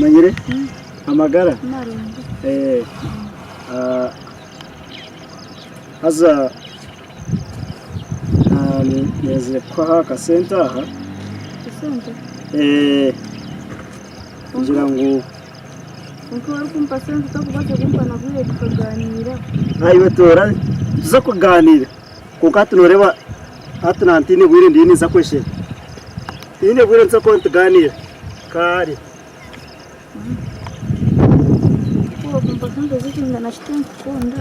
Omanyire? Amagara? Marungi. Eh, ah, haza ah, ni- neezire kukuha akasente aha. Esente. Eh, kugira ngu Kwonka orikumpa sente tokubaasa kumpa na bwire tukaganiira. Naiwe toora tuza kuganiira kwonka hati noreeba hati nantiine bwire ndiyo ninza kweshera tiine bwire nituza kuba nituganiira kare. Ku okumpa sente zikingana ki tinkukunda.